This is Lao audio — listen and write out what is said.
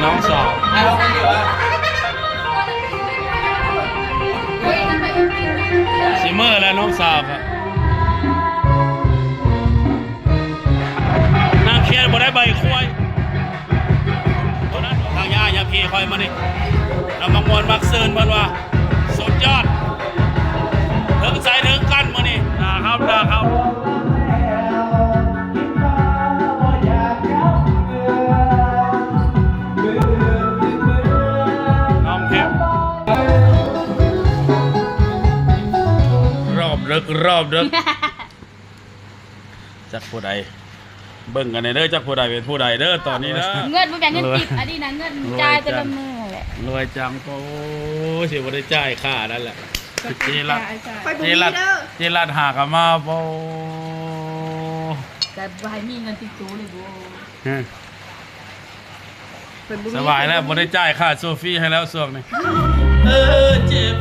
ນ້ອງສາວ ຊິເມືອແລ້ວນ້ອງສາວ ນາງຄຽດບໍ່ໄດ້ໃບຄວາຍ. ທາງຍາຍາພີຂ້ອຍມານີ້ ລາວມັກມ່ວນມັກຊື່ນ ເພິ່ນວ່າສຸດຍອດ ເຖິງໃຈເຖິງກັນມື້ນີ້ ໜ້າຄຳ ໜ້າຄຳ ນ້ອງເຄັມ ຮອບເດິກ ຮອບເດິກ. ຈັກຜູ້ໃດ ເບິ່ງກັນແດ່ເດີ ຈັກຜູ້ໃດເປັນຜູ້ໃດເດີ ຕອນນີ້ເດີ. ເງິນບໍ່ແມ່ນເງິນຕິບ ອັນນີ້ນະ ເງິນຈ່າຍແຕ່ລະມື້ຫັ້ນແຫຼະ. ລວຍຈັງ ໂອ້ ຊິບໍ່ໄດ້ຈ່າຍຄ່ານັ້ນແຫຼະ. ເຈລັດ ເຈລັດ ເຈລັດຫາກະມາ ໂອ້ ກະບໍ່ໃຫ້ມີເງິນຕິດໂຕເລີຍບໍ່. ສະບາຍແລ້ວ ບໍ່ໄດ້ຈ່າຍຄ່າໂຊຟີໃຫ້ແລ້ວຊ່ວງນີ້. ເອີ ເຈັບ